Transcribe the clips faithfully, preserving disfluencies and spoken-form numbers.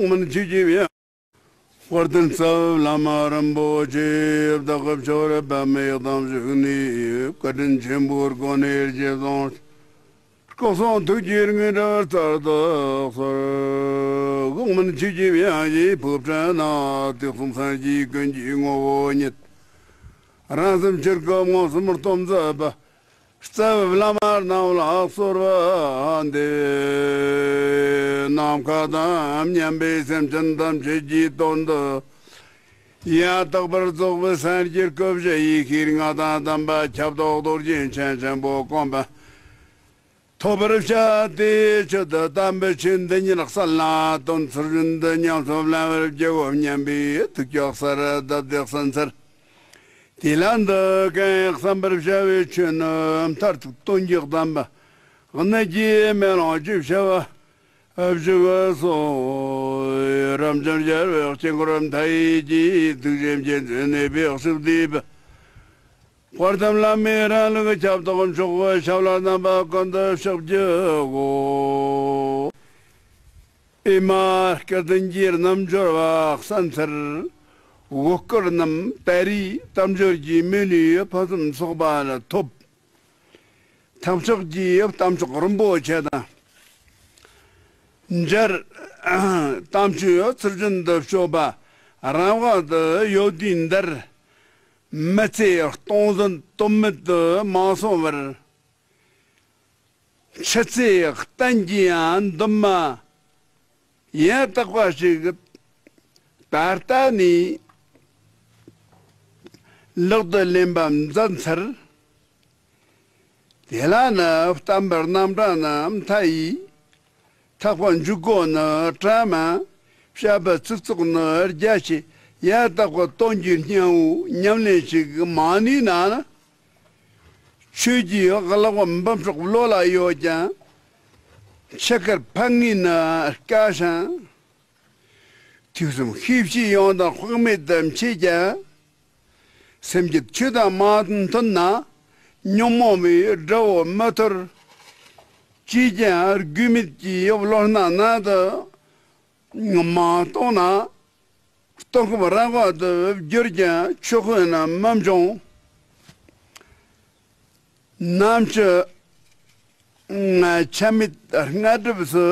དབང་མིན་ཆོས་ཀྱི་དབྱིངས། དཔལ་ལྡན་རྩ་བའི་བླ་མ་རིན་པོ་ཆེ། བདག་གི་ཕྱོགས་རིས་པདྨའི་གདན་ཞུགས་ནས། བཀའ་དྲིན་ཆེན་པོའི་སྒོ་ནས་རྗེས་བཟུང་། སྐུ་གསུང་ཐུགས་ཀྱི་དངོས་གྲུབ་སྩལ་དུ་གསོལ། དབང་མིན་ཆོས་ཀྱི་དབྱིངས་ཀྱི་ཕོ་བྲང་ན། དུས་གསུམ་སངས་རྒྱས་ཀུན་གྱི་ངོ་བོ་ཉིད། རང་སེམས་ཆོས་སྐུ་མངོན་སུམ་སྟོན་མཛད་པ། རྩ་བའི་བླ་མ་རྣམས་ལ་གསོལ་བ་འདེབས། ནམ་མཁའ་དང་མཉམ་པའི་སེམས་ཅན་ཐམས་ཅད་ཀྱི་དོན་དུ། ཡང་དག་པར་རྫོགས་པའི་སངས་རྒྱས་སྐུ་བཞི་ཡི་ཤེས་ལྔ་དང་ལྡན་པ་ཁྱབ་བདག་རྡོ་རྗེ་འཆང་ཆེན་པོ་གོང་མ། ཐོབ་པར་བྱ་སྟེ། ཆེད་དུ་དམ་པའི་ཆོས་འདི་ཉིད་གསན་ལ་དོན་ཚུལ་བཞིན་དུ་ཉམས་སུ་བླང་བར་བགྱིའོ་སྙམ་པའི་ཐུགས་ཀྱི་གསལ་བརྡ་འདི་གསན་འཚལ། དེ་ལ་འདི་ཀའང་གསན་པར་བྱ་བའི་ཆོས་ནི། མཐར་ཐུག་དོན་གྱི་བདེན་པ། གནད་ཀྱི་མེ་ལོང་ཅེས་བྱ་བ་བཞི་པ་སོགས། རབ་འབྱམས་རྒྱལ་བའི་དཀྱིལ་འཁོར་མཐའ་ཡས་ཀྱི། ཐུགས་རྗེ་མཁྱེན་བརྩེ་ནུས་པའི་ཞབས་བརྟན་པ། དཔལ་ལྡན་བླ་མའི་རིང་ལུགས་ཁྱབ་བདག་མཆོག་གི་ཞབས་ལ་རྣམ་པ་ཀུན་ཏུ་ཕྱག་བགྱིའོ། ཨེ་མ་སྐལ་ལྡན་གྱི་རྣལ་འབྱོར་པ། གསན་འཚལ་འོད་སྐུ་རྣམས་ད་རེས་དལ་འབྱོར་གྱི་མེ་ལུས་ཕུན་སུམ་ཚོགས་པ་ལ་ཐོབ། ཐབས་མཆོག་གི་དམ་ཆོས་རིན་པོ་ཆེ་དང་མཇལ། དམ་ཆོས་ཚུལ་བཞིན་དུ་སྤྱོད་པ་རང་དབང་དུ་ཡོད་དུས་འདིར། མི་ཚེ་སྟོང་ཟད་དོན་མེད་དུ་མ་སོང་བར། འཆི་ཚེ་གཏན་གྱི་ཡང་འདུན་མ་ཡང་དག་པ་ཞིག་ད་ལྟ་ནས་ལག་ཏུ་ལེན་པ་མཛད་འཚལ། དེ་ལ་ནི་བསྟན་པའི་རྣམ་གྲངས་རྣམས་མཐའ་ཡས། ཐེག་པ་འཇུག་སྒོ་ནི་བཀྲ་མ། བཤད་པའི་ཚིག་ཚོགས་ནི་རྒྱ་ཆེ། ཡང་དག་པའི་དོན་གྱི་སྙིང་པོ་ཉམས་ལེན་ཞིག་མ་ནུས་ན། ཆོས་ཀྱི་གླེགས་བམ་འབུམ་ཕྲག་བློ་ལ་ཡོད་ཀྱང་། འཆི་ཁར་ཕན་ངེས་ནི་དཀའ་ཞིང་། དུས་གསུམ་ཤེས་བྱའི་ཡང་དག་དཔག་མེད་དུ་མཆིས་ཀྱང་། སེམས་ཀྱི་ཆོས་དང་མ་མཐུན་ན། ཉོན་མོངས་པའི་དགྲ་བོ་མི་ཐུལ། ཅིས་ཀྱང་རྒུད་མེད་ཀྱི་བློ་སྣ་ནང་དུ་མ་གཏོང་ན། སྟོང་སྐུ་རང་དབང་དུ་བསྒྱུར་ཀྱང་ཆོས་དཔེ་ནི་མི་འབྱུང་། ནམ་འཆི་ང་ཆ་མེད་རྔ་སྒྲིབ་སུ་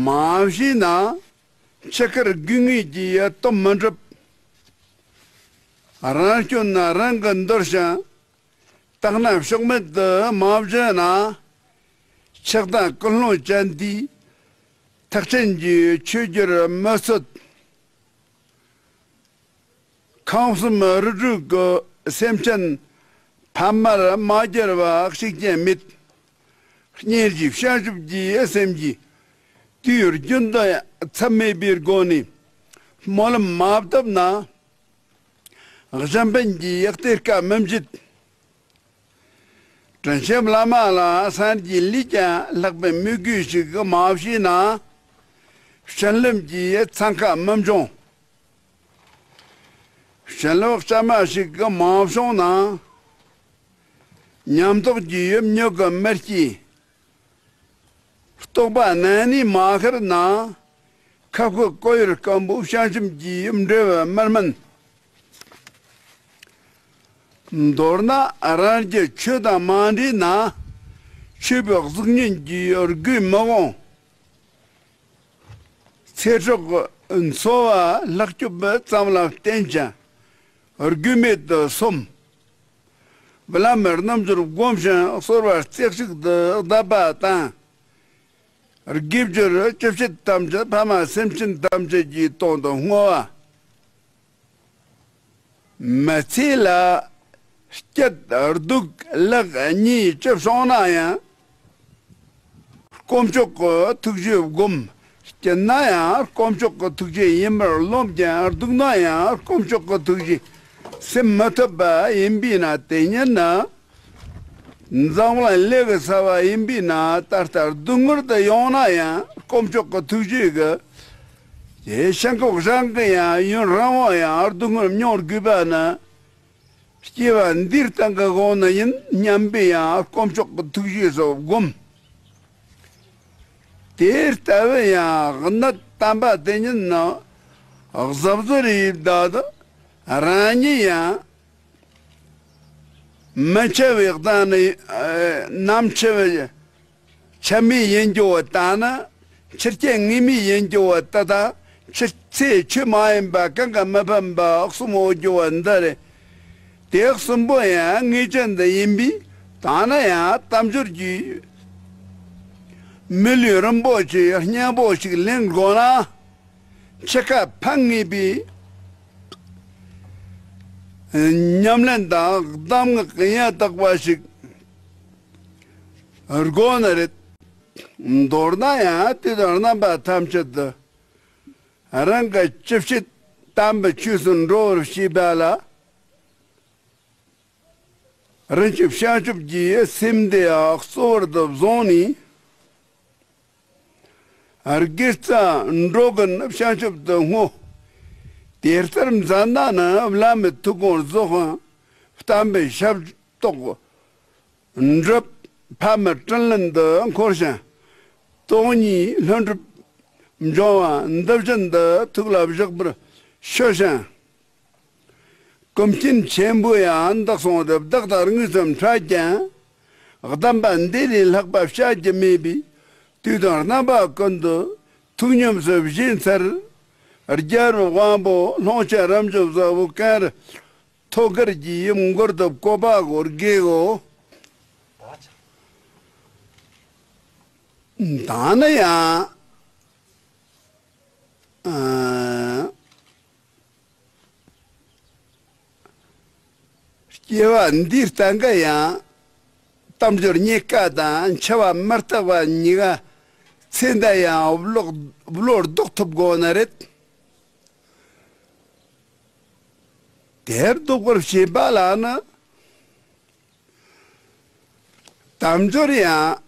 མ་བྱས་ན། འཆི་ཁར་རྒུད་ངེས་ཀྱི་སྟོབས་མི་འགྲུབ། རང་སྐྱོན་ནི་རང་གིས་འདོར་ཞིང་། དག་སྣང་ཕྱོགས་མེད་དུ་མ་བྱས་ན། ཆགས་སྡང་ཀུན་སློང་ཅན་དེས། ཐེག་ཆེན་གྱི་ཆོས་བསྒྱུར་མི་ཚུགས། ཁམས་གསུམ་རིགས་དྲུག་གི་སེམས་ཅན་ཕ་མར་མ་གྱུར་པ་གཅིག་ཀྱང་མེད། གཉེན་གྱི་བྱང་ཆུབ་ཀྱི་སེམས་ཀྱིས་དུས་རྒྱུན་དུ་མཚམས་མེད་པའི་སྒོ་ནས་སྨོན་ལམ་མ་བཏབ་ན། གཞན་ཕན་གྱི་གཏེར་ཁ་མི་འབྱེད། དྲིན་ཅན་བླ་མ་ལ་སངས་རྒྱས་ལས་ཀྱང་ལྷག་པའི་མོས་གུས་ཤིག་མ་བྱས་ན། བྱིན་རླབས་ཀྱི་འཚང་ཁ་མི་འབྱུང་། བྱིན་རླབས་གཙང་མ་ཞིག་མ་བྱུང་ན། ཉམས་རྟོགས་ཀྱི་མྱུ་གུ་མི་སྐྱེ། རྟོགས་པ་ནང་ནས་མ་ཤར་ན། ཁ་བཀོད་ཀོ་ཡུར་སྐམ་པོ་བྱང་ཆུབ་ཀྱི་འབྲས་བུ་མི་སྨིན། མདོར་ན་རང་རྒྱུད་ཆོས་དང་མ་འདྲེས་ན། ཆོས་པའི་གཟུགས་བརྙན་གྱི་རྒོད་མི་འོང་། ཚེ་སྲོག་གི་འཚོ་བ་ལྷག་སྐྱོབ་ཙམ་ལ་བརྟེན་ཅིང་རྒུད་མེད་དུ་སོམས། བླ་མའི་རྣལ་འབྱོར་བསྒོམ་ཞིང་གསོལ་བ་རྩེ་གཅིག་ཏུ་བཟླས་པ་དང་། དགེ་སྦྱོར་བཅུ་བྱེད་ཐམས་ཅད་ཕ་མ་སེམས་ཅན་ཐམས་ཅད་ཀྱི་དོན་དུ་བསྔོ་བ། མི་ཚེ་ལ་སྐྱིད་སྡུག་ལེགས་ཉེས་ཅི་བྱུང་ན་ཡང་། དཀོན་མཆོག་གི་ཐུགས་རྗེ་བསྒོམ། སྐྱིད་ན་ཡང་དཀོན་མཆོག་གི་ཐུགས་རྗེ་ཡིན་པར་རློམ་ཀྱང་། སྡུག་ན་ཡང་དཀོན་མཆོག་གི་ཐུགས་རྗེ་སེམས་མི་ཐུབ་པ་ཡིན་པས་ན། དེ་ཉིད་ནི་འཛམ་གླིང་ལས་ཀྱི་ས་བ་ཡིན་པས་ན། ད་ལྟ་སྡུག་བསྔལ་དུ་ཡོང་ན་ཡང་དཀོན་མཆོག་གི་ཐུགས་རྗེ་གིས། དེ་ཤིན་ལྐོག་རང་གིས་ཡང་ཡུན་རིང་བོ་ཡང་སྡུག་བསྔལ་མྱོང་དགོས་པ་ནི། སྐྱེ་བ་འདིའི་སྟེང་གི་དབང་ནི་ཡིན་སྙམ་པའི་ཡང་དཀོན་མཆོག་གི་ཐུགས་རྗེས་སུ་བསྒོམ། དེ་ལྟ་བུ་ཡང་གནད་དམ་པ་དེ་ཉིད་ནི་གཟབ་གཟབ་ཡིན་ད་དུ་རང་ཉིད་ཡང་མི་འཆི་བའི་གདངས་ནི་ནམ་འཆི་བའི་ཆ་མེད་ཡིན་རྒྱུ་བ་ལྟ་ན། ཆུ་རྐྱེན་ངེས་མེད་ཡིན་རྒྱུ་བ་ལྟ་དང་། ཆུ་ཚེ་ཆོས་མ་ཡིན་པ་གང་ག་མི་ཕན་པ་གསུམ་ཡོད་རྒྱུ་བ་འདི་རེད། དེ་གསུམ་པོ་ཡང་ངེས་ཅན་འདི་ཡིན་པས། ད་ནི་ཡང་དལ་འབྱོར་གྱི་མི་ལུས་རིན་པོ་ཆེའི་སྙིང་པོ་ཞིག་ལེན་དགོས་ན། འཆི་ཁ་ཕན་ངེས་པའི་ཉམས་ལེན་དང་གདམས་ངག་ཡང་དག་པ་ཞིག་དགོས་ནི་རེད། མདོར་ན་ཡང་དུས་དང་རྣམ་པ་ཐམས་ཅད་དུ་རང་གི་ཅི་བྱེད་དམ་པའི་ཆོས་སུ་འགྲོ་བར་བྱེད་པ་ལ། རིན་ཆེན་བྱང་ཆུབ་ཀྱི་སེམས་དེ་ཡང་གཙོ་བོར་དུ་བཟུང་ནས། དགེ་རྩ་འགྲོ་ཀུན་བྱང་ཆུབ་ཏུ་བསྔོ། དེ་ལྟར་མཛད་ན་ནི་བླ་མའི་ཐུགས་དགོངས་རྫོགས་ཤིང་། བསྟན་པའི་ཞབས་ཏོག་འགྲུབ། ཕ་མའི་དྲིན་ལན་དུ་འཁོར་ཞིང་། སྟོང་ཉིད་ལྷུན་གྲུབ་འབྱུང་བ་འདི་བཞིན་དུ་ཐུགས་ལ་བཞག་པར་ཞུ་ཞིང་། ཀུན་མཁྱེན་ཆེན་པོས་ཡང་འདི་གསུངས་ཏེ། བདག་དང་དངོས་སུ་འཕྲད་ཀྱང་། གདམས་པ་འདི་ལས་ལྷག་པ་བྱ་རྒྱུ་མེད་པས། དུས་དང་རྣམ་པ་ཀུན་ཏུ་ཐུགས་ཉམས་སུ་བཞེས་ཚར། རྒྱལ་བའི་དབང་པོ་ལྷུན་ཆེན་རབ་འབྱམས་ཟབ་བོ་གངས་རི་ཐོད་དཀར་གྱི་མགུལ་དུ་བཀོད་པ་གོ་དགོས་གོ། ད་ནི་ཡང་། ཨ། སྐྱེ་བ་འདིའི་སྟེང་གི་ཡང་དལ་འབྱོར་རྙེད་དཀའ་དང་འཆི་བ་མི་རྟག་པ་གཉིས་ཀ་ཚེ་འདི་ཡང་བློ་བློ་ལྡོག་ཐུབ་དགོས་ནི་རེད། དེར་ལྡོག་པར་བྱེད་པ་ལ་ནི། དལ་འབྱོར་ཡང་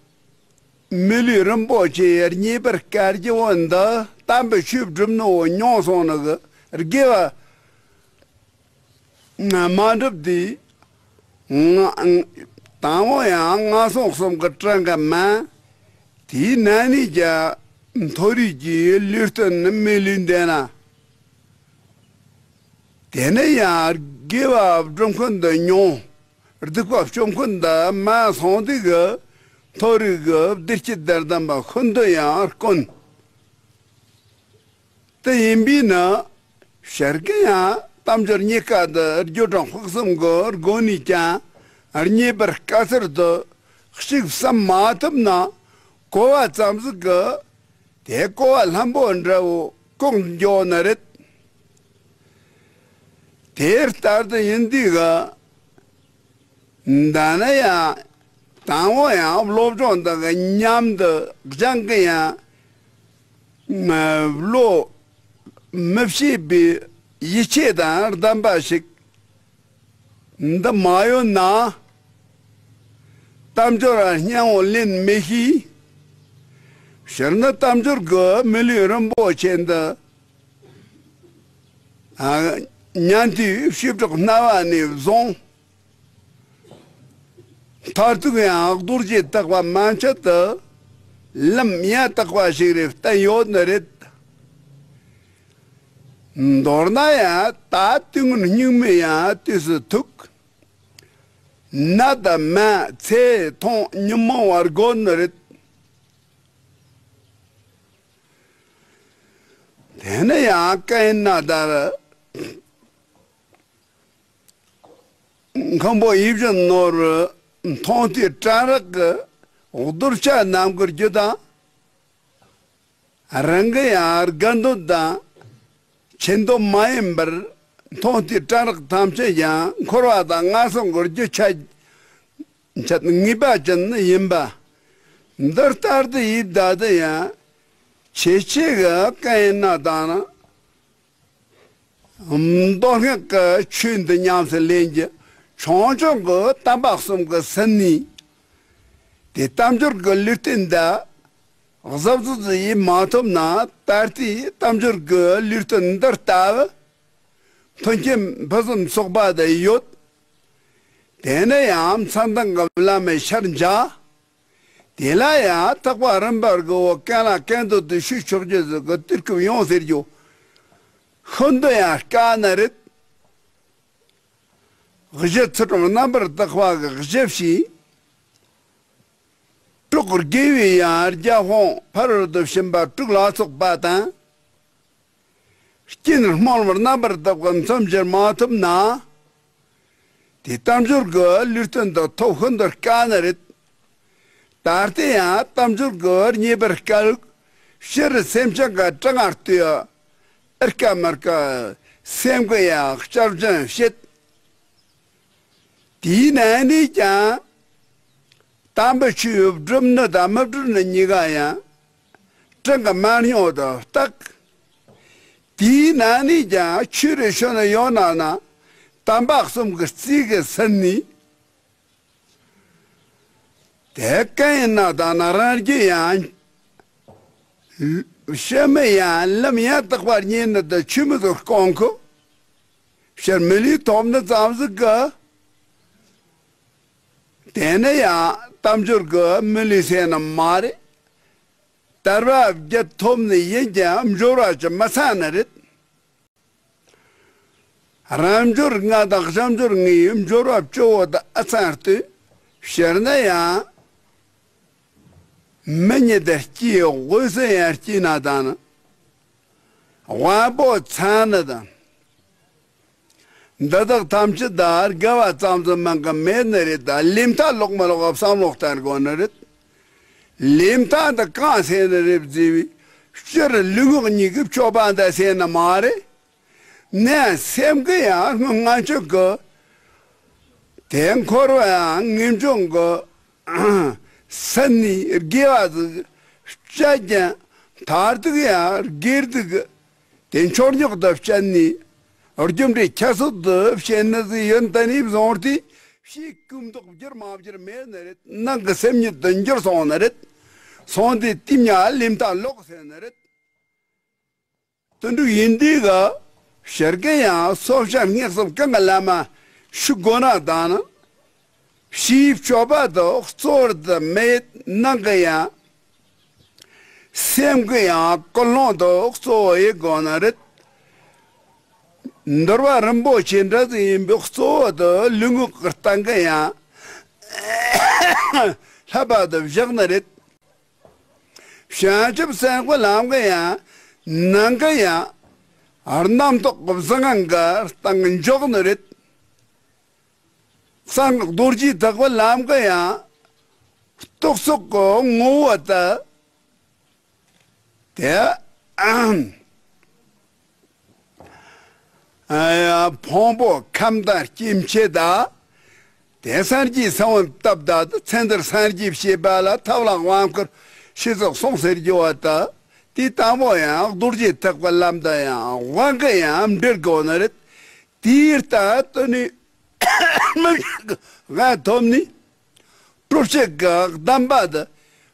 མི་ལུས་རིན་པོ་ཆེ་རྙེད་པར་དཀའ་རྒྱུ་བོ་འདི་དམ་པའི་ཆོས་སྒྲུབ་ནོ་བོ་ཉུང་སོང་ནི་གི་དགེ་བ་མ་འགྲུབ་དེ། ང་དང་བོ་ཡང་ངན་སོང་གསུམ་གི་གྲངས་ཀ་མ། དེའི་ནང་ནས་ཀྱང་མཐོ་རིས་ཀྱི་ལུས་རྟེན་ནི་མི་ལུས་འདས་ན། དེ་ནས་ཡང་དགེ་བ་སྒྲུབ་མཁན་འདི་ཉུང་། སྡིག་པ་སྤྱོད་མཁན་འདི་མ་སོང་དུས་ཀྱི་མཐོ་རིས་ཀྱི་བདེ་སྐྱིད་དང་ལྡན་པ་ཤིན་ཏུ་ཡང་དཀོན། དེ་ཡིན་པས་ན། ཕྱིར་གྱི་ཡང་དལ་འབྱོར་རྙེད་དཀའ་འདི་རྒྱུ་གྲངས་དཔག་བསམ་གྱི་སྒོ་ནས་ཀྱང་རྙེད་པར་དཀའ་ཚེགས་འདི་གཅིག་བསམ་མ་ཐུབ་ན། གོ་བ་ཙམ་ཟིག་གིས་དེ་གོ་བ་ལྷམ་པོ་འདྲ་བོ་ལྐོག་འགྱོ་ནི་རེད། དེ་ལྟར་དུ་ཡིན་དུས་ཀྱི། འདི་ནི་ཡང་དང་བོ་ཡང་སློབ་སྦྱོང་དག་གི་མཉམ་དུ་སྦྱང་གི་ཡང་བློ་མི་ཕྱེད་པའི་ཡིད་ཆེས་དང་ལྡན་པ་ཞིག་འདི་མ་ཡོད་ན། དལ་འབྱོར་ར་སྙིང་བོ་ལེན་མི་ཤེས། ཕྱིར་ནི་དལ་འབྱོར་གྱི་མི་ལུས་རིན་པོ་ཆེ་འདི། ཨ། ཉན་ཐོས་བྱེ་བྲག་སྨྲ་བ་ནས་བཟུང་། མཐར་ཐུག་ཡང་རྡོ་རྗེ་བརྟག་པ་མན་ཆད་དུ་ལམ་ཡང་དག་པ་ཞིག་རེད་བསྟན་ཡོད་ནི་རེད། མདོར་ན་ཡང་ད་དུས་ངན་སྙིགས་མའི་ཡང་དུས་སུ་ཐུག། ནད་དང་མ་ཚེ་ཐུང་ཉོན་མོངས་པ་རྒོད་ནི་རེད། དེ་ནི་ཡང་སྐད་ན་ལྟར། མཁན་པོ་ཡིད་བཞིན་ནོར་བུ་མཐོང་ཐོས་སྤྲང་རག་གི་གདུལ་བྱ་རྣམས་ཀྱི་རྒྱུད་དང་། རང་གི་ཡང་དགའ་འདོད་དང་ཆེ་འདོད་མ་ཡིན་པར་མཐོང་ཐོས་སྤྲང་རག་ཐམས་ཅད་ཀྱང་འཁོར་བ་དང་ངན་སོང་གི་རྒྱུ་ཆ་ཆད་ངེས་པ་ཅན་ཡིན་པ། འདི་ལྟར་དུ་ཡིད་བདག་དུ་ཡང་ཆེ་ཆེ་གི་སྐད་ན་དང་། མདོ་སྔགས་ཀྱི་ཆོས་འདི་ཉམས་སུ་ལེན་རྒྱུ་ཆུང་ཆུང་གི་དམ་པ་གསུམ་གྱི་སེམས་ནི། དེ་དལ་འབྱོར་གྱི་ལུས་རྟེན་འདི་གཟབ་གཟབ་ཏུ་ཡིད་མ་ཐུབ་ན། ད་ལྟའི་དལ་འབྱོར་གྱི་ལུས་རྟེན་འདི་ལྟ་བུ་མཐུན་རྐྱེན་ཕུན་སུམ་ཚོགས་པ་དེ་ཡོད། དེ་ནས་ཡང་མཚན་དང་གི་བླ་མའི་ཕྱག་འཇག་དེ་ལ་ཡང་ཐེག་པ་རིམ་པར་གོ་བོ་གང་ལ་གང་འདུལ་དུ་ཞུགས་ཆོག་རྒྱུ་ཟིག་གི་དུས་སྐབས་ཡོང་ཟེར་རྒྱུ། ཤིན་ཏུ་ཡང་དཀའ་ནི་རེད། གཞི་ཚུལ་ཁྲིམས་རྣམ་པར་དག་པ་གི་གཞི་བྱས། དྲུག་དགེ་བའི་ཡང་རྒྱལ་དབང་ཕ་རོལ་ཏུ་ཕྱིན་པ་དྲུག་ལ་སོགས་པ་དང་། རྐྱེན་སྨོན་ལམ་རྣམ་པར་དག་པ་མཚམས་སྦྱར་མ་ཐུབ་ན། དེ་དལ་འབྱོར་གྱི་ལུས་རྟེན་དུ་ཐོབ་ཤིན་ཏུ་དཀའ་ནི་རེད། ད་ལྟ་ཡང་དལ་འབྱོར་གྱི་རྙེད་པར་དཀའ་ལུགས། སྤྱིར་སེམས་ཅན་གྱི་གྲང་ངར་ལྟོས། ཨེ་དཀའ་མི་དཀའ་སེམས་ཀྱི་ཡང་སྐྱབས་སྦྱིན་བྱེད། དེའི་ནང་ནས་ཀྱང་། དམ་པའི་ཆོས་སྒྲུབ་ནི་དང་མི་སྒྲུབ་ནི་གཉིས་ཀ་ཡང་། གྲངས་ཀྱི་མ་སྙོམས་དུ་བརྟག་དེའི་ནང་ནས་ཀྱང་ཆོས་རེ་ཞུ་ནི་ཡོད་ན་ན། དམ་པ་གསུམ་གྱི་རྩིས་ཀྱི་ཟིན་ནས། དེ་གང་ཡིན་ན་ད་ན་རང་རྒྱུ་ཡང་། ཕྱི་མི་ཡང་ལམ་ཡང་དག་པར་རྙེད་ནི་དེ་ཆོས་མི་ཚོ་སྐོང་ཁུ། ཕྱིར་མི་ལུས་ཐོབ་ནི་ཙམ་ཟིག་གི། དེ་ནི་ཡང་དལ་འབྱོར་གྱི་མི་ལུས་ཟེར་ནི་མ་རེད། དལ་བ་བརྒྱད་ཐོབ་ནི་ཡིན་ཀྱང་འབྱོར་བ་ཅི་མི་ཚང་ནི་རེད། རབ་འབྱོར་ལྔ་དང་གཞན་འབྱོར་ལྔའི་འབྱོར་བ་བཅུ་བོ་དང་ཨ་ཚང་ལྟོས། ཕྱིར་ན་ཡང་། མི་ཉིད་དུ་སྐྱེས་འོད་ཟེར་ཡང་སྐྱེས་ན་དང་། དབང་པོ་ཚང་ནི་དང་། འདི་དག་ཐམས་ཅད་དང་དགའ་བ་ཙམ་ཟིག་མིན་གི་མེད་ནི་རེད་ད། ལས་མཐའ་ལོག་མི་ལོག་བསམ་བློ་གཏང་དགོས་ནི་རེད། ལས་མཐའ་འདི་གང་ཟེར་ནི་རེད་ཟེར་བའི་སྤྱིར་ལུས་ངག་གཉིས་ཀྱི་སྤྱོད་པ་འདི་ཟེར་ནི་མ་རེད། ནས་སེམས་ཀྱི་ཡང་སྔོན་ང་ཆོས་ཀྱི་དེ་འཁོར་བའང་ངེས་འབྱུང་གི་སེམས་ནི་དགེ་བ་ཟིག་སྤྱད་ཀྱང་མཐར་ཐུག་ཡང་དགེ་སྡིག་དེ་མཆོག་ཉོག་ཏུ་སྤྱད་ནས་རྒྱུ་འབྲས་ཁྱད་གསོད་དུ་བྱེད་ནི་ཟིག་ཡོད། ད་ནི་བཟུང་སྟེ་ཕྱིའི་ཀུན་རྟོག་བསྒྱུར་མ་བསྒྱུར་མེད་ནི་རེད། ནང་གི་སེམས་ཉིད་དུ་འགྱུར་སོང་ནི་རེད། སོང་སྟེ་དེ་ཉིད་ལས་མཐའ་ལོག་ཟེར་ནི་རེད། དོན་འགྲུབ་ཡིན་དུས་ག་ཕྱིར་གི་ཡང་སོ་བྱ་སྔགས་གསུམ་གང་གི་ལམ་མ་ཞུགས་དགོས་ན་དང་ན། ཕྱིའི་སྤྱོད་པ་དག་གཙོ་བོར་དུ་མེད་ནང་གི་ཡང་། སེམས་ཀྱི་ཡང་ཀུན་སློང་དག་གཙོ་བོ་ཡིན་དགོས་ན་རེད། འདུལ་བ་རིན་པོ་ཆེ་འདྲ་ཟིག་ཡིན་པའི་གཙོ་བོ་དག་ལུས་ངག་གི་སྟེང་གི་ཡང་བསླབ་པ་དག་བཞག་ནི་རེད། བྱང་ཆུབ་སེམས་ཀྱི་ལམ་གྱི་ཡང་ནང་གི་ཡང་རྣམ་རྟོག་གི་བཟང་ངན་གྱི་སྟེང་འཇོག་ནི་རེད། གསང་སྔགས་རྡོ་རྗེ་ཐེག་པའི་ལམ་གྱི་ཡང་རྟོག་ཚོགས་ཀྱི་ངོ་བོ་དེ། དེ། ཕུང་པོ་ཁམས་དང་སྐྱེ་མཆེད་དང་། དེ་སངས་རྒྱས་གསང་བའི་སྟབས་དང་ཚེ་འདིར་སངས་རྒྱས་བྱེད་པ་ལ་ཐབས་ལ་དབང་བསྐུར་ཞེས་སོགས་གསུངས་ཟེར་རྒྱུ་བ་དང་། དེ་དང་པོ་ཡང་རྡོ་རྗེ་ཐེག་པའི་ལམ་དང་ཡང་དབང་གི་ཡང་འབྲེལ་དགོས་ནི་རེད། དེའི་ལྟར་དུ་ནི་མི་ཤིག་ག་ཐོབ་ནི། སྤྲོ་བྱེད་ཀྱི་གདམས་པ་དེ་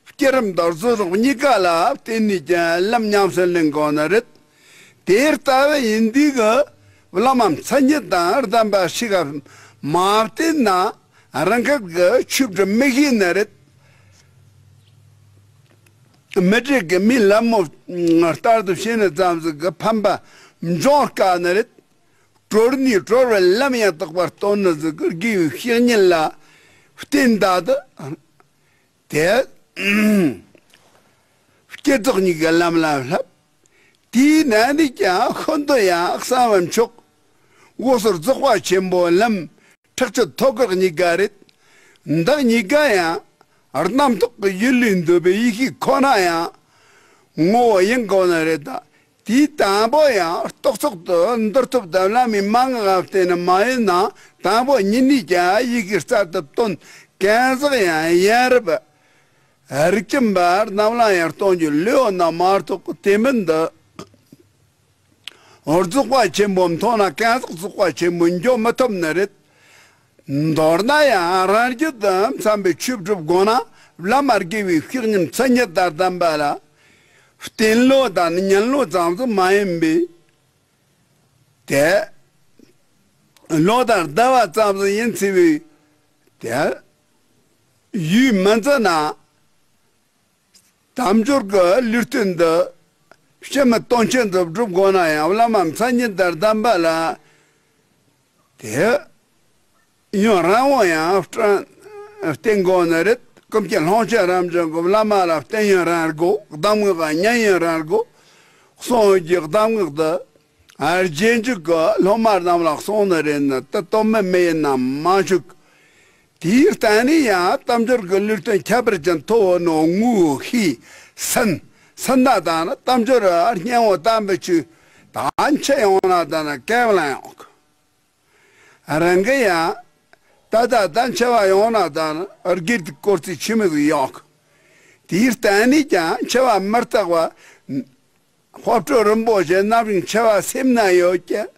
བསྐྱེད་རིམ་དང་གཟུགས་རོགས་གཉིས་ཀ་ལ་བརྟེན་ནས་ཀྱང་ལམ་ཉམས་སུ་ལེན་དགོས་ནི་རེད། དེ་ལྟ་བུ་ཡིན་དུས་ཀྱི་བླ་མ་མཚན་ཉིད་དང་ལྡན་པ་ཞིག་མ་བསྟེན་ན་རང་ཁབ་ཀྱི་ཆོས་སྒྲུབ་མི་ཤེས་ནི་རེད། མི་འགྲིག་གི་མི་ལ་མོ་ལྟར་དུ་བྱས་ནས་ཙམ་ཟིག་གི་ཕན་པ་འབྱུང་དཀའ་ནི་རེད། གྲོལ་ནས་གྲོལ་བའི་ལམ་ཡང་དག་པར་སྟོན་ནི་ཟིག་གི་དགེ་བའི་བཤེས་གཉེན་ལ་བསྟེན་ད་དུ། དེ། བསྐྱེད་རྫོགས་གཉིས་ཀྱི་ལམ་ལ་བསླབ། དེའི་ནང་ནས་ཀྱང་ཤིན་ཏུ་ཡང་གསང་བ་མཆོག་འོད་ཟེར་རྫོགས་པ་ཆེན་པོའི་ལམ་ཁྲག་མཆོད་ཐོད་རྒལ་གཉིས་ཀ་རེད། འདི་གཉིས་ཀ་ཡང་རྣམ་རྟོག་གི་ཡུལ་ལས་འདོད་པའི་ཡེ་ཤེས་ཁོ་ན་ཡང་ངོ་བོ་ཡིན་དགོས་ནི་རེད་ད། དེའི་དང་པོ་ཡང་རྟོག་ཚོགས་དུ་འདོར་ཐུབ་དང་བླ་མའི་མན་ངག་བསྟེན་ནི་མ་ཡིན་ན། དང་པོ་ཉིད་ནས་ཀྱང་ཡི་གེ་རྩལ་དུ་བཏོན་གང་ཟག་ཡང་ཡན་རབས་རིགས་ཀྱི་འབར་རྣམས་ལ་ཡང་སྟོན་རྒྱུ་ལོས་ཡོད་ན་མ་གཏོགས་དེ་མིན་འདི་རྫོགས་པ་ཆེན་པོ་མཐོང་ན་གང་ཟག་རྫོགས་པ་ཆེན་པོ་འགྱོ་མི་ཐུབ་ནི་རེད། མདོར་ན་ཡང་རང་རྒྱུད་དུ་འཚམ་པའི་ཆོས་སྒྲུབ་དགོས་ན་བླ་མ་དགེ་བའི་བཤེས་གཉེན་མཚན་ཉིད་དང་ལྡན་པ་ལ་བསྟེན་ལོ་དང་ཉན་ལོ་ཙམ་ཟིག་མ་ཡིན་པས། དེ་ལོ་དང་ཟླ་བ་ཙམ་ཟིག་ཡིན་ཚེ་བའི་དེ་ཡུལ་མི་འཛིན་ན། དལ་འབྱོར་གྱི་ལུས་རྟེན་འདི་ཕྱི་མི་དོན་ཆེན་དུ་སྒྲུབ་དགོས་ན་ཡང་བླ་མ་མཚན་ཉིད་དང་ལྡན་པ་ལ་དེ་ཡུན་རིང་བོ་ཡང་བསྟེན་དགོས་ནི་རེད། ཀུན་མཁྱེན་ལྷུན་ཆེན་རབ་འབྱམས་ཀྱི་བླ་མ་ལ་བསྟེན་ཡུན་རིང་དགོས། གདམས་ངག་གི་ཉན་ཡུན་རིང་དགོས། གསུང་གི་གདམས་ངག་འདི་རྗེས་འཇུག་གི་སློབ་མ་རྣམས་ལ་གསུངས་ནི་རེད་ན་དེ་དོན་མེད་མི་ཡིན་ན་མ་བཅུག་དེའི་སྟེང་ནས་ཡང་དལ་འབྱོར་གྱི་ལུས་རྟེན་ཁྱད་པར་ཅན་མཐོ་བོ་ནོ་ངུ་ཤི་སན་སན་ན་དང་ན་དལ་འབྱོར་སྙན་བོ་དམ་པའི་ཆོས་དང་ཆེ་ཡོང་ན་དང་ན་སྐལ་བླངས་ཡོང་། རང་གི་ཡང་ད་ལྟ་ད་འཆི་བ་ཡོང་ན་དང་ན་དགེ་སྡིག་སྐོར་ཚིག་ཆི་མི་ཟིག་ཡོང་། དེའི་སྟེང་ནས་ཀྱང་འཆི་བ་མི་རྟག་པ། དཔལ་སྤྲུལ་རིན་པོ་ཆེ་རྣམ་རིག་འཆི་བ་སེམས་ན་ཡོད་ཀྱང་།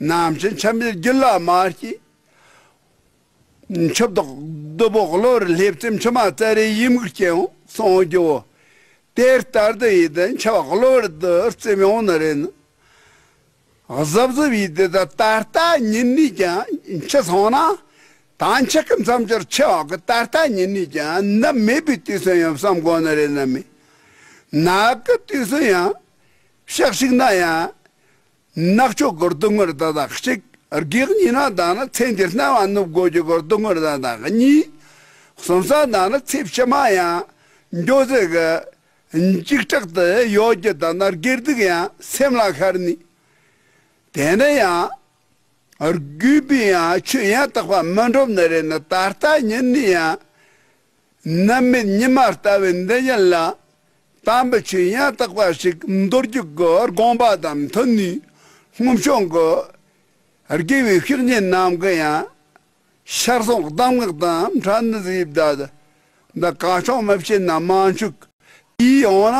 ནམ་ཕྱིན་འཆི་མེད་རྒྱུད་ལ་མ་སྐྱེས། འཆི་བདག་བདུད་པོ་གློ་བུར་སླེབས་ཙམ་ཕྱི་མ་ཙ་རེ་ཡིད་མུག་སྐྱེ་འོང་གསུང་རྒྱུ། དེ་ལྟར་དུ་ཡིད་དུ་འཆི་བ་གློ་བུར་དུ་རྩེ་མི་འོང་ནི་རེད། གཟབ་གཟབ་ཡིད་དུ་ད་ད་ལྟ་ཉིད་ནས་ཀྱང་འཆི་སོང་ན། ད་འཆི་གི་མཚམས་སྦྱོར་ཆེ་བ་གི་ད་ལྟ་ཉིད་ནས་ཀྱང་ནད་མེད་པའི་དུས་སུ་ཡང་བསམ་དགོས་ནི་རེད་ན་མེད། ནད་གི་དུས་སུ་ཡང་ཕྱག་ཞིག་ན་ཡང་ནག་ཕྱོགས་གི་སྡུག་བསྔལ་ད་ད་གཅིག་དགེ་གཉིས་ན་ད་ན་ཚེ་འདིར་སྣང་བ་ནུབ་དགོས་ཀྱི་གི་སྡུག་བསྔལ་ད་ད་གཉིས། གསུམ་ས་ད་ན་ཚེ་ཕྱི་མ་ཡང་འགྱོ་ཟེར་གི་འཇིགས་སྐྲག་ཏུ་ཡོད་ཀྱི་ད་ན་དགེ་སྡིག་ཡང་སེམས་ལ་ཤར་ནི། དེ་ནས་ཡང་རྒུད་པའི་ཡང་ཆོས་ཡང་དག་པ་མི་འགྲུབ་ནི་རེད་ན་ད་ལྟ་ཉིད་ནས་ཡང་ནད་མེད་ཉི་མ་ལྟ་བུའི་འདི་ཉིད་ལ་དམ་པའི་ཆོས་ཡང་དག་པ་ཞིག་མདོ་རྒྱུད་ཀྱི་དགོངས་པ་དང་མཐུན་ནས་སྔོན་བྱུང་གི་དགེ་བའི་བཤེས་གཉེན་རྣམས་ཀྱི་ཡང་ཕྱག་སོགས་གདམས་ངག་དང་འཕྲད་ནི་ཟིག་ད་འདི་གང་བྱུང་མི་བྱེད་ན་མ་འཆུག་དེའི་ཡང་ན་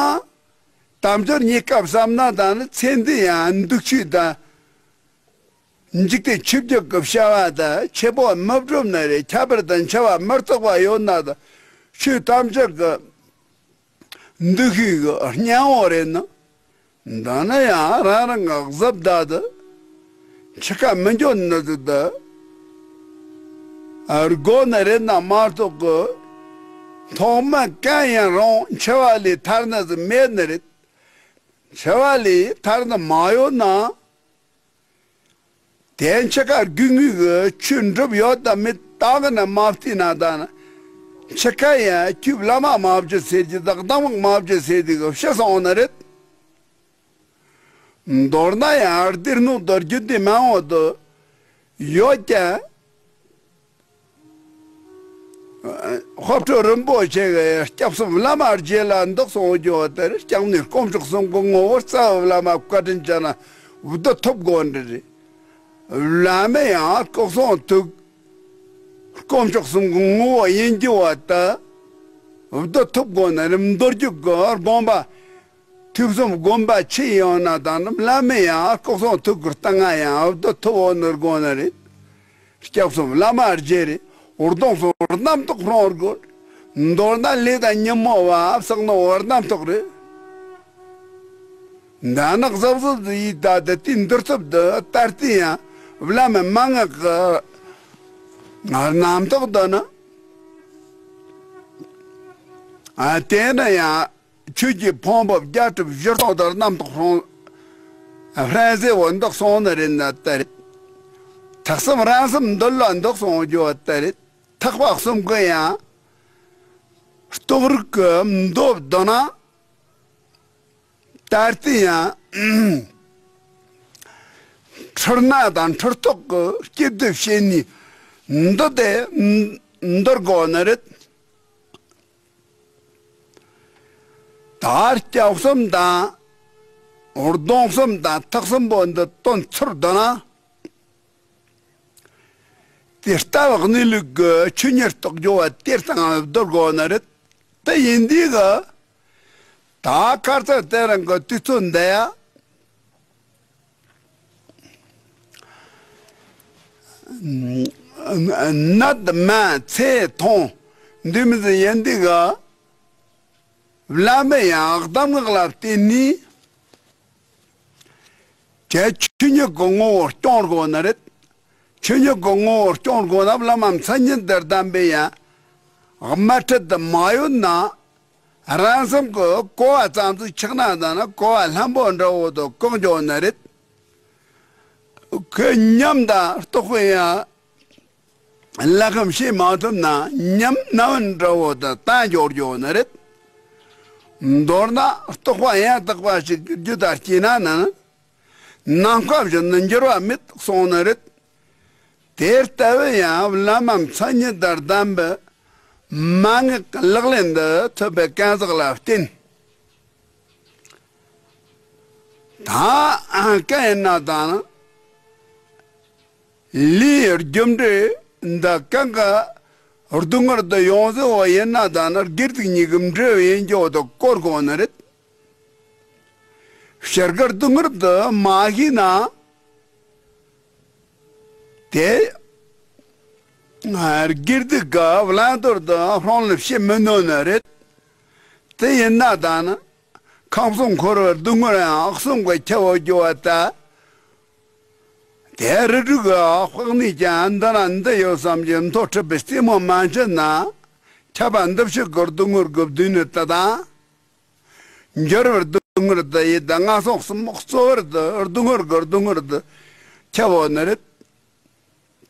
དལ་འབྱོར་རྙེད་སྐབས་བསམ་ན་ད་ནི་ཚེ་འདི་ཡང་འདུག་ཆུས་དང་འཇིག་རྟེན་ཆོས་བརྒྱད་ཀྱི་བྱ་བ་དང་ཆེ་བོ་མི་སྒྲུབ་ནི་རེད། ཁྱད་པར་དུ་འཆི་བ་མི་རྟག་པ་ཡོད་ན་ད་ཆོས་ཐམས་ཅད་ཀྱི་འདུ་ཤེས་ཀྱི་སྙིང་བོ་རེད་ན། འདི་ནི་ཡང་རང་རང་གི་གཟབ་ད་དུ་འཆི་ཁ་མི་འགྱོ་ནི་དུ་དུ་དགོས་ནི་རེད་ན་མ་གཏོགས་ཀྱི་ཐོག་མ་གང་ཡིན་རུང་འཆི་བ་ལས་ཐར་ནི་ཟིག་མེད་ནི་རེད། འཆི་བ་ལས་ཐར་ནི་མ་ཡོད་ན། དེ་འཆི་ཁ་སྒུལ་ངེས་ཀྱི་ཆོས་འགྲུབ་ཡོད་དམ་མེད་ད་གི་ན་མ་བལྟས་ན་ད་ན། འཆི་ཁ་ཡང་ཁྱོད་བླ་མ་མ་བཅོས་ཟེར་གྱི་དག་གདམས་ངག་མ་བཅོས་ཟེར་གྱི་ཕྱི་སོང་ནི་རེད། མདོར་ན་ཡང་སྡེ་སྣོད་དུ་རྒྱུད་སྡེ་མང་བོ་དུ་ཡོད་ཀྱང་། དཔལ་སྤྲུལ་རིན་པོ་ཆེ་གི་སྐྱབས་གསུམ་བླ་མ་རྗེ་ལ་འདི་གསུང་རྒྱུ་བ་ལྟར་སྐྱབས་གནས་དཀོན་མཆོག་གསུམ་གྱི་ངོ་བོར་རྩ་བའི་བླ་མ་བཀའ་དྲིན་ཅན་ན་བསྡུ་ཐུབ་དགོས་འདྲ་རེད། བླ་མ་ཡང་སྐུ་གསུང་ཐུགས་དཀོན་མཆོག་གསུམ་གྱི་ངོ་བོ་ཡིན་རྒྱུ་བ་ལྟར་བསྡུ་ཐུབ་དགོས་ན་རིམ་མདོ་རྒྱུད་ཀྱི་དགོངས་པ། ཐོས་བསམ་སྒོམ་པ་ཆེ་ཡང་ན་དང་ནི་བླ་མས་ཡང་སྐུ་གསུང་ཐུགས་ཀྱི་ལྟ་ང་ཡང་ཨབ་ཏུ་ཐུབ་འོ་ནི་དགོངས་ན་རེད། སྐྱབས་གསུམ་བླ་མ་རྗེ་རེད། འོར་གདོང་སོང་རྣམ་རྟོག་སློང་དགོས། མདོར་ན་ལས་དང་ཉིན་མོ་བ་བསགས་ནོ་བ་རྣམ་རྟོག་རེད། འདི་ནག་གཟབ་གཟབ་ཏུ་ཡིད་ད་དེ་དེའི་འདུར་ཐུབ་ཏུ་ལྟར་ཏེ་ཡང་བླ་མའི་མན་ངག་གི་རྣམ་རྟོག་འདི་ནི། ཨ་དེ་ནི་ཡང་། ཆོས་ཀྱི་ཕུང་པོ་བརྒྱད་ཁྲི་བཞི་སྟོང་དུ་རྣམ་རྟོག་ཧྲོང་། ཧྲན་ཟེ་བོ་འདུག་སོང་ནི་རེད་ན་ལྟ་རེད། ཐེག་གསུམ་རང་གསུམ་འདུལ་ལ་འདུག་སོང་རྒྱུ་བ་ལྟ་རེད། ཐེག་པ་གསུམ་གི་ཡང་། རྟོགས་རིགས་ཀྱི་མདོ་བསྡུ་ན། ད་ལྟའི་ཡང་། འཁྲུལ་སྣང་དང་འཁྲུལ་རྟོག་གི་སྐྱིད་སྡུག་བཤད་ནི། འདི་དེ་འདུལ་དགོས་ནི་རེད། ད་སྐྱབས་གསུམ་དང་། འོར་གདོང་གསུམ་དང་ཐེག་གསུམ་པོ་འདི་དོན་ཚུར་བསྡུ་ན། དེ་ལྟ་བུ་གནས་ལུགས་ཀྱི་ཆོས་ཉིད་རྟོགས་རྒྱུ་བ་དེར་དང་བསྡུ་དགོས་ནི་རེད། དེ་ཡིན་དུས་ཀྱི། ད་ཁ་ཚ་དེ་རང་གི་དུས་ཚོད་འདི་ཡ། ནད་མ་ཚེ་ཐུང་འདི་མི་ཚེ་ཡིན་འདི་ག་བླ་མའི་ཡང་གདམས་ངག་ལ་བརྟེན་ནས་ཀྱི་ཆོས་ཉིད་ཀྱི་ངོ་བོ་སྐྱོང་དགོས་ནི་རེད། ཆོས་ཉིད་ཀྱི་ངོ་བོ་སྐྱོང་དགོས་ན་བླ་མ་མཚན་ཉིད་དང་ལྡན་པའི་ཡང་དམར་ཁྲིད་དུ་མ་ཡོད་ན། རང་སེམས་ཀྱི་གོ་བ་ཙམ་ཞིག་ཆགས་ན་ད་ན་གོ་བ་ལྷན་པོ་འདྲ་བོ་དང་བཀག་འཇོག་ནི་རེད། ཁོས་ཉམས་དང་རྟོགས་པའི་ཡང་ལས་ཁམས་ཤེས་མ་ཐུབ་ན་ཉམས་སྣང་བ་འདྲ་བོ་དང་བཏང་འཇོག་འཇོག་ནི་རེད། མདོར་ན་རྟོགས་པ་ཡང་དག་པ་ཞིག་རྒྱུད་དང་སྐྱེས་ན་ན། ནམ་མཁའ་བཞིན་དུ་འགྱུར་བ་མེད་གསུངས་ནི་རེད། དེ་ལྟ་བུ་ཡང་བླ་མ་མཚན་ཉིད་དང་ལྡན་པའི་མན་ངག་གི་ལག་ལེན་འདི་ཐོབ་པའི་གང་ཟག་ལ་བརྟེན། ད་གང་ཡིན་ན་དང་ལས་རྒྱུ་འབྲས་འདི་གང་གི་སྡུག་བསྔལ་དུ་ཡོང་ཟེར་བ་ཡིན་ན་དང་ན་དགེ་སྡིག་གཉིས་ཀྱི་འབྲས་བུ་ཡིན་རྒྱུ་དུ་གོ་དགོས་ནི་རེད། ཕྱིར་གི་སྡུག་བསྔལ་དུ་མ་ཤེས་ན། དེ་དགེ་སྡིག་གི་བླང་དོར་དུ་ཧྲོང་ལ་བྱེད་མི་ནུས་ནི་རེད། དེ་ཡིན་ན་ད་ནི་ཁམས་གསུམ་འཁོར་བའི་སྡུག་བསྔལ་ཡང་གསུམ་གྱི་ཁྱབ་པར་འགྱུར་བ་ལྟ། དེ་རིགས་དྲུག་གི་དཔག་ནས་ཀྱང་འདི་ན་འདི་ཡོད་བསམ་གྱི་མཐོ་ཁྲིད་པའི་རྩེད་མོ་མ་བྱེད་ན། ཁྱབ་པ་འདི་ཕྱི་གི་སྡུག་བསྔལ་གྱི་སྡུག་བསྔལ་དེ་དང་། འགྱུར་བའི་སྡུག་བསྔལ་དེ་ཡི་དང་ངན་སོང་གསུམ་གཙོ་བོར་དུ་སྡུག་བསྔལ་གྱི་སྡུག་བསྔལ་དུ་ཁྱབ་པོ་ནི་རེད།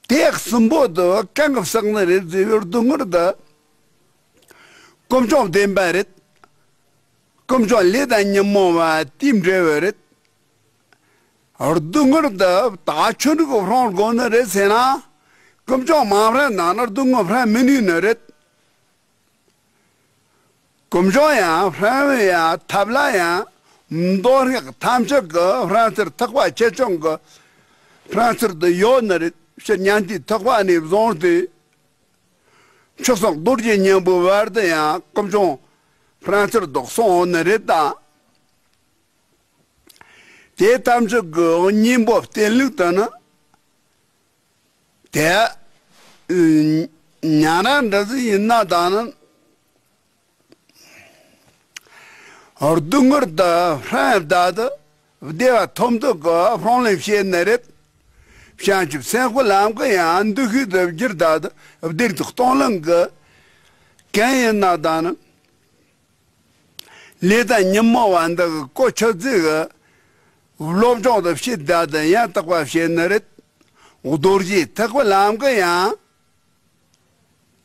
དེ་གསུམ་པོ་དུ་གང་གི་བསགས་ནི་རེད་ཟེར་བའི་སྡུག་བསྔལ་དུ་ཀུན་འབྱུང་བདེན་པ་རེད། ཀུན་འབྱུང་ལས་དང་ཉོན་མོངས་པ་དེའི་འབྲས་བུ་རེད། སྡུག་བསྔལ་དུ་ད་ཆོས་དྲུག་གི་ཧྲོང་དགོས་ནི་རེད་ཟེར་ན། ཀུན་འབྱུང་མ་ཧྲལ་ན་ནི་སྡུག་བསྔལ་ཧྲལ་མི་ནུས་ནི་རེད། ཀུན་འབྱུང་ཡང་ཧྲལ་བའི་ཡང་ཐབས་ལ་ཡང་མདོ་སྔགས་ཐམས་ཅད་ཀྱི་ཧྲལ་ཚུལ་ཐེག་པ་ཆེ་ཆུང་གི་ཧྲལ་ཚུལ་དུ་ཡོད་ནི་རེད། ཕྱིར་ཉན་ཐོས་ཐེག་པ་ནས་བཟུང་སྟེ། མཆོག་གསུམ་རྡོ་རྗེ་སྙིང་པོའི་བར་དུ་ཡང་ཀུན་འབྱུང་ཧྲལ་ཚུལ་དུ་གསུངས་ནི་རེད་དང་། དེ་ཐམས་ཅད་ཀྱི་སྙིང་པོ་བསྟན་ལུགས་དུ་ནི། དེ་ཉན་རང་འདྲ་ཟིག་ཡིན་ན་ད་ནི། སྡུག་བསྔལ་དུ་ཧྲལ་བསྡད་དུ་བདེ་བ་ཐོབ་འདོད་ཀྱི་ཧྲོང་ལེན་བྱེད་ནི་རེད། བྱང་ཆུབ་སེམས་དཔའི་ལམ་གྱི་ཡང་འདུ་ཤེས་དུ་བསྒྱུར་བསྡད་དུ་བདེ་སྡུག་སྟོང་ལོང་གི་གང་ཡིན་ན་ད་ནི། ལས་དང་ཉོན་མོངས་པ་འདི་གི་གོ་ཆོད་ཚིག་གི་སློབ་སྦྱོང་དུ་བྱེད་བསྡད་དུ་ཡང་དག་པ་བྱེད་ནི་རེད། རྡོ་རྗེ་ཐེག་པའི་ལམ་གྱི་ཡང་།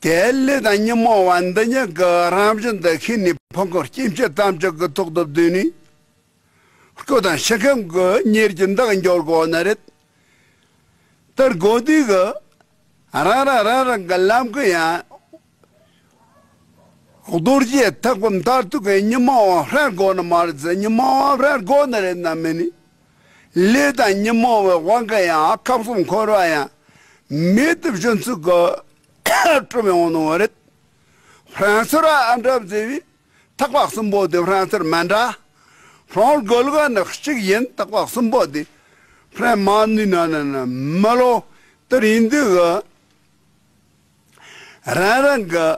དེ་ལས་དང་ཉོན་མོངས་པ་འདི་ཉིད་ཀྱི་རང་བཞིན་དུ་ཤེས་ནས་ཕུང་ཁམས་སྐྱེ་མཆེད་ཐམས་ཅད་ཀྱི་ཐོག་ཏུ་བསྡུས་ནས། སྐུ་དང་ཕྱི་ཁམས་ཀྱི་གཉེར་གྱི་འདག་འགྱོ་དགོས་ནི་རེད། དེར་དགོས་དུས་ཀྱི་རང་རང་རང་རང་གི་ལམ་གྱི་ཡང་། རྡོ་རྗེ་ཐེག་པ་མཐར་ཐུག་གི་ཉོན་མོངས་པ་ཧྲལ་དགོས་ནི་མ་རེད་ཟེར། ཉོན་མོངས་པ་ཧྲལ་དགོས་ནི་རེད་ན་མིན་ནི། ལས་དང་ཉོན་མོངས་པའི་དབང་གིས་ཡང་ཁམས་གསུམ་འཁོར་བ་ཡང་མེད་དུ་བཞིན་ཚུལ་གྱིས་གྲུབ་ཡོང་ནོ་རེད། ཧྲལ་ཚུལ་ར་ཨ་འདྲ་ཟེར་བའི་ཐེག་པ་གསུམ་པོ་དེ་ཧྲལ་ཚུལ་མ་འདྲ། ཧྲོང་དགོས་ལུགས་ནི་གཅིག་ཡིན། ཐེག་པ་གསུམ་པོ་དེ་ཧྲལ་མ་ནུས་ན་ནི་མི་ལོ། དེར་ཡིན་དུས་ཀྱི་རང་རང་གི་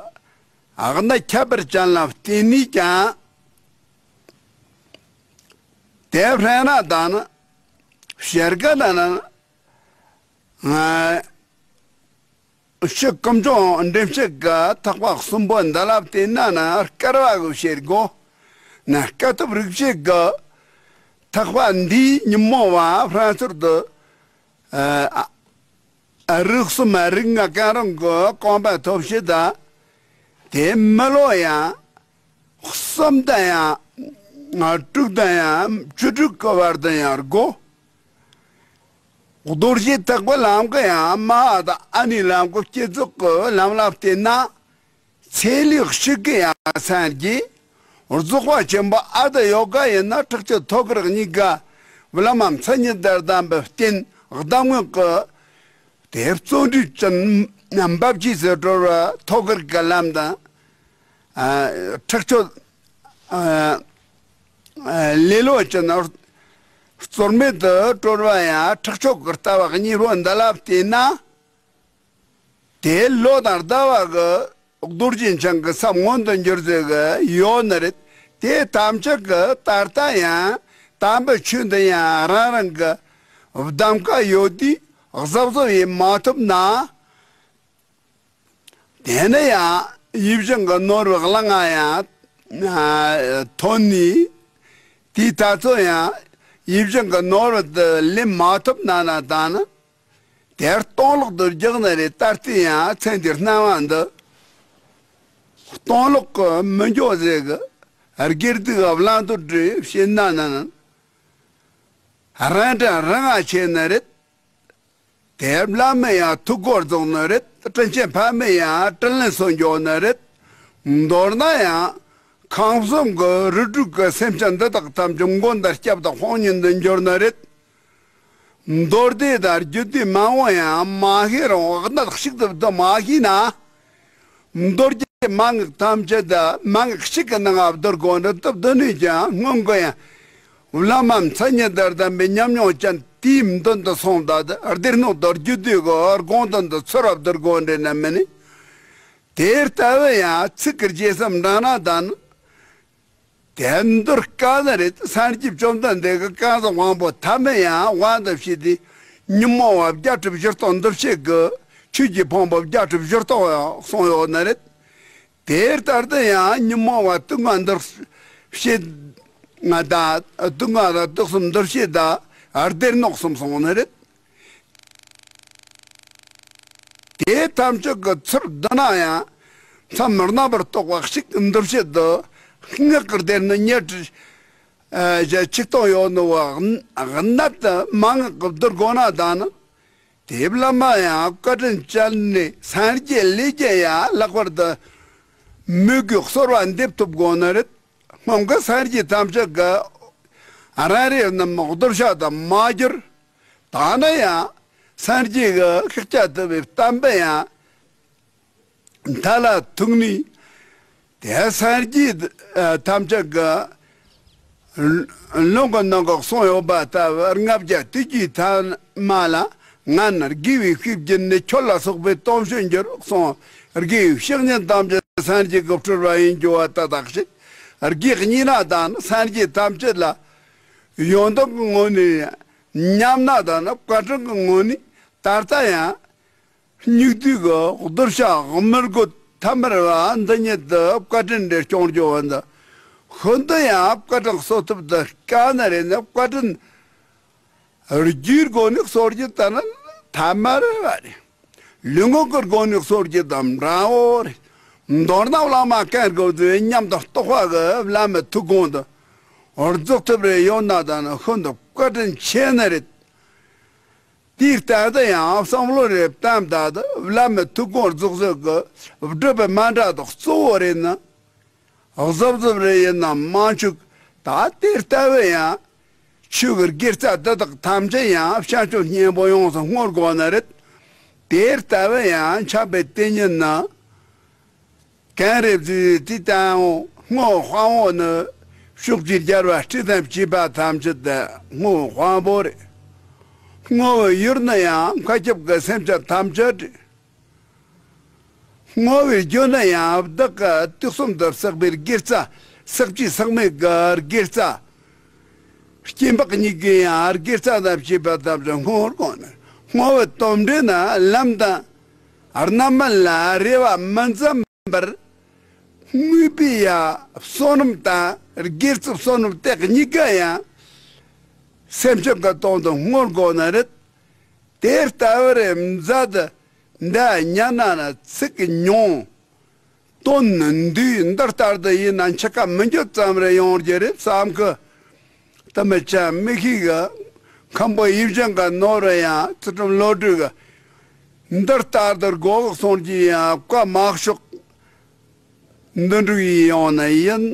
ཨ་ནི་ཁྱད་པར་ཅན་ལ་བརྟེན་ནས་ཀྱང་། དེ་ཧྲལ་ན་ད་ནི་ཕྱིར་གི་ན་ནི། ང་ཕྱི་ཀུན་འབྱུང་འདྲེན་བྱེད་ཀྱི་ཐེག་པ་གསུམ་པོ་འདི་ལ་བརྟེན་ན་ནི་སྐལ་བ་གི་བྱེད་སྒོ། ན་སྐལ་ཐོབ་རིག་བྱེད་ཀྱི་ཐེག་པ་འདིའི་ཉོན་མོངས་པ་ཧྲལ་ཚུལ་དུ། ཨ། རིགས་གསུམ་རིགས་ལྔ་གང་རུང་གི་གོམས་པ་ཐོབ་བྱེད་དང་། དེ་མི་ལོ་ཡང་གསུམ་དང་ཡང་དྲུག་དང་ཡང་བཅུ་དྲུག་གི་བར་དུ་ཡང་དགོས། རྡོ་རྗེ་ཐེག་པའི་ལམ་གྱི་ཡང་མ་ཧཱ་དང་ཨ་ནིའི་ལམ་གྱི་བསྐྱེད་རྫོགས་ཀྱི་ལམ་ལ་བརྟེན་ན། ཚེ་ལུས་གཅིག་གི་ཡང་སངས་རྒྱས། རྫོགས་པ་ཆེན་པོ་ཨ་ཏི་ཡོ་ག་ཡིན་ན་ཁྲག་མཆོད་ཐོད་རྒལ་གཉིས་ཀ་བླ་མ་མཚན་ཉིད་དང་ལྡན་པའི་རྟེན་གདམས་ངག་གི་དེ་བརྩོན་འགྲུས་ཅན་འབབ་ཀྱིས་སུ་གྲོལ་བ་ཐོད་རྒལ་གྱི་ལམ་དང་། ཨ། ཁྲག་མཆོད། ཨ། ཨ། ལེ་ལོ་ཅན་རྩོལ་མེད་དུ་གྲོལ་བ་ཡང་ཁྲག་མཆོད་ཀྱི་ལྟ་བ་གཉིས་པོ་འདི་ལ་བརྟེན་ན། དེའི་བློ་དང་ལྟ་བ་གི་རྡོ་རྗེ་འཆང་གི་ས་མངོན་དུ་འགྱུར་ཟེར་གི་ཡོད་ནི་རེད། དེ་ཐམས་ཅད་ཀྱི་ད་ལྟ་ཡང་དམ་པའི་ཆོས་འདི་ཡང་རང་རང་གི་གདམ་ག་ཡོད་དུས་གཟབ་གཟབ་ཡེ་མ་ཐུབ་ན། དེ་ནི་ཡང་ཡིད་བཞིན་གྱི་ནོར་བུ་གླང་ང་ཡང་ ཐོན་ནས། དེའི་དུས་ཚོད་ཡང་ཡིད་བཞིན་གྱི་ནོར་བུ་དེ་ལེན་མ་ཐུབ་ན་ན་ད་ནི། དེར་སྟོང་ལོག་ཏུ་རྒྱག་ནི་རེད། ད་ལྟའི་ཡང་ཚེ་འདིའི་སྣང་བ་འདི་སྟོང་ལོག་གི་མི་འགྱོ་ཟེར་གི། དགེ་སྡིག་གི་བླང་དོར་འདྲ་བཤད་ན་ནི། རང་དྲིན་རང་ང་ཆེ་ནི་རེད། དེ་བླ་མའི་ཡང་ཐུགས་དགོངས་རྫོགས་ནི་རེད། དྲིན་ཆེན་ཕ་མའི་ཡང་དྲིན་ལན་གསོ་འགྱོ་ནི་རེད། མདོར་ན་ཡང་ཁམས་གསུམ་གྱི་རིགས་དྲུག་གི་སེམས་ཅན་འདི་དག་ཐམས་ཅད་མགོ་འདི་སྐྱབས་དང་དཔུང་གཉེན་དུ་འགྱུར་ནི་རེད། མདོ་སྡེ་དང་རྒྱུད་སྡེ་མང་བོ་ཡང་མ་ཤེས་རུང་གནད་གཅིག་ཏུ་བསྡུ་མ་ཤེས་ན། མདོ་སྡེ་མན་ངག་ཐམས་ཅད་དུ་མན་ངག་གཅིག་གི་ནང་ང་བསྡུ་དགོས་འདྲ་སྟབས་བསྡུ་ནས་ཀྱང་སྔོན་གྱི་ཡང་བླ་མ་མཚན་ཉིད་དང་ལྡན་པའི་ཉམས་མྱོང་ཅན་དེའི་མདུན་དུ་སོང་ད་དུ་སྡེ་སྣོད་དང་རྒྱུད་སྡེ་གི་དགོངས་དོན་དུ་ཚུར་བསྡུ་དགོས་འདྲ་ན་མིན། དེ་ལྟ་བུ་ཡང་ཚིག་གི་རྗེས་སུ་འབྲང་ན་དང་། དེ་མདོར་བསྐལ་ནི་རེད། སངས་རྒྱས་བཅོམ་ལྡན་འདས་ཀྱི་བསྐལ་བཟང་དབང་པོ་ཐ་མའི་ཡང་དབང་དུ་བྱས་ཏེ། ཉོན་མོངས་པ་བརྒྱད་ཁྲི་བཞི་སྟོང་འདུལ་བྱེད་ཀྱི་ཆོས་ཀྱི་ཕུང་པོ་བརྒྱད་ཁྲི་བཞི་སྟོང་ཡང་གསུངས་ཡོད་ནི་རེད། དེ་ལྟར་དུ་ཡང་ཉོན་མོངས་པ་དུག་ལྔ་འདུལ་བྱེད་ང་དང་དུག་ལྔ་དང་དུག་གསུམ་འདུལ་བྱེད་དང་སྡེ་སྣོད་གསུམ་གསུངས་ནི་རེད། དེ་ཐམས་ཅད་ཀྱི་ཚུར་བསྡུ་ན་ཡང་མཚམས་རྣམ་པར་རྟོག་པ་གཅིག་འདུལ་བྱེད་དུ་སྔགས་ཀྱི་སྡེ་སྣོད་ཉི་ཁྲི་ཆིག་སྟོང་ཡོད་ནོ་བ་གནད་དུ་མན་ངག་གི་བསྡུ་དགོས་ན་ད་ནི། དེ་བླ་མ་ཡང་བཀའ་དྲིན་ཅན་ནས་སངས་རྒྱས་ལས་ཀྱི་ཡང་ལྷག་པར་དུ་མོས་གུས་གསོལ་བ་འདེབས་ཐུབ་དགོས་ནི་རེད། སྔོན་གྱི་སངས་རྒྱས་ཐམས་ཅད་ཀྱི་རང་རེ་རྣམས་གདུལ་བྱ་དུ་མ་གྱུར། ད་ནི་ཡང་སངས་རྒྱས་ཀྱི་ཤཱཀྱ་ཐུབ་པའི་བསྟན་པ་ཡང་མཐའ་ལ་ཐུག་ནས། དེ་སངས་རྒྱས་ཐམས་ཅད་ཀྱི་ལུང་གི་ནང་གི་གསུངས་ཡོད་པ་ལྟ་བུ། ལྔ་བརྒྱ་དུས་ཀྱི་ཐ་མ་ལ། ང་ནི་དགེ་བའི་བཤེས་བགྱིས་ནས། ཁྱོད་ལ་སོགས་པའི་དོན་བྱེད་འགྱུར་གསུངས། དགེ་བའི་བཤེས་གཉེན་ཐམས་ཅད་སངས་རྒྱས་ཀྱིས་སྤྲུལ་པ་ཡིན་གྱི་བ་ད་དག་ཅིག་དགེ་བསྙེན་ན་དང་སངས་རྒྱས་ཐམས་ཅད་ལ་ཡོན་ཏན་གྱི་ངོས་ནས་མཉམ་ན་དང་བཀའ་དྲིན་གྱི་ངོས་ནས་ད་ལྟ་ཡང་། སྙིགས་དུས་ཀྱི་གདུལ་བྱ་མི་རྒོད་ཐ་མལ་བ་འདི་ཉིད་དུ་བཀའ་དྲིན་འདྲེ་སྐྱོང་རྒྱུ་བ་འདི། ཤིན་ཏུ་ཡང་བཀའ་དྲིན་གསོ་ཐུབ་འདི་དཀའ་ནི་རེད་ན། བཀའ་དྲིན་རྒྱུའི་སྒོ་ནས་གསོ་རྒྱུ་ད་ནི་ཐ་མལ་བ་རེད། ལུས་ངག་གི་སྒོ་ནས་གསོ་རྒྱུ་དང་འདྲ་བོ་རེད། མདོར་ན་བླ་མ་གང་དགོས་དུས་མཉམ་དུ་རྟོགས་པ་གི་བླ་མའི་ཐུགས་དགོངས་དུ་རྫོགས་ཐུབ་རེ་ཡོད་ན་ད་ནི་ཤིན་ཏུ་བཀའ་དྲིན་ཆེ་ནི་རེད། དེའི་སྟེང་དུ་ཡང་བསམ་བློ་རེ་བཏང་ད་དུ་བླ་མའི་ཐུགས་དགོངས་རྫོགས་བྱེད་ཀྱི་སྒྲུབ་པའི་མཎྜལ་དག་གཙོ་བོ་རེད་ན། གཟབ་གཟབ་རེ་ཡིན་ན་མ་འཆུག་ད་དེ་ལྟ་བུ་ཡང་ཆོས་ཀྱི་དགེ་རྩ་འདི་དག་ཐམས་ཅད་ཡང་བྱང་ཆུབ་སྙིང་པོ་ཡོངས་སུ་བསྔོ་དགོས་ནི་རེད། དེ་ལྟ་བུ་ཡང་འཆད་པའི་དེ་ཉིད་ནི། གང་རེ་བཟོས་དེ་དང་བསྔོ་བ་དཔང་པོ་ནི། ཕྱོགས་བཅུའི་རྒྱལ་བ་སྲས་དང་བཅས་པ་ཐམས་ཅད་དུ་བསྔོ་བ་དཔང་པོ་རེད། བསྔོ་བའི་ཡུལ་ནི་ཡང་མཁའ་ཁྱབ་ཀྱི་སེམས་ཅན་ཐམས་ཅད་རེད། བསྔོ་བའི་རྒྱུ་ནི་ཡང་བདག་གི་དུས་གསུམ་དུ་བསགས་པའི་དགེ་རྩ། བསགས་ཀྱི་བསགས་མེད་ཀྱི་དགེ་རྩ། སྐྱེ་འཕགས་གཉིས་ཀྱི་ཡང་དགེ་རྩ་དང་བཅས་པ་ཐམས་ཅད་བསྔོ་བར་དགོངས་ནས། བསྔོ་བའི་དོན་འབྲས་ནི་ལམ་དང་རྣམ་སྨིན་ལ་རེ་བ་མི་འཛེམ་པར་བསྔོས་པའི་ཡང་བསོད་ནམས་དང་དགེ་རྩའི་བསོད་ནམས་དེ་གཉིས་ཀ་ཡང་སེམས་ཅན་གྱི་དོན་དུ་བསྔོ་དགོས་ནི་རེད། དེ་ལྟ་བུ་རེ་མཛད་དུ་འདི་ཉན་ན་ན་ཚིག་ཉུང་། དོན་འདུས་འདི་ལྟར་དུ་ཡིན་ན་འཆི་ཁ་མི་འགྱུར་ཙམ་རེ་ཡོང་རྒྱུ་རེད་བསམ་གི། དེ་མི་ཆ་མི་ཤེས་གི། མཁན་པོ་ཡིད་བཞིན་གྱི་ནོར་བུ་ཡང་ཚུལ་ཁྲིམས་བློ་གྲོས་གི། འདི་ལྟར་དུ་དགོས་གསུང་རྒྱུ་ཡང་བཀའ་མ་ཤོག་འདི་འགྲིག་ཡིན་ཡོང་ན་ཡིན།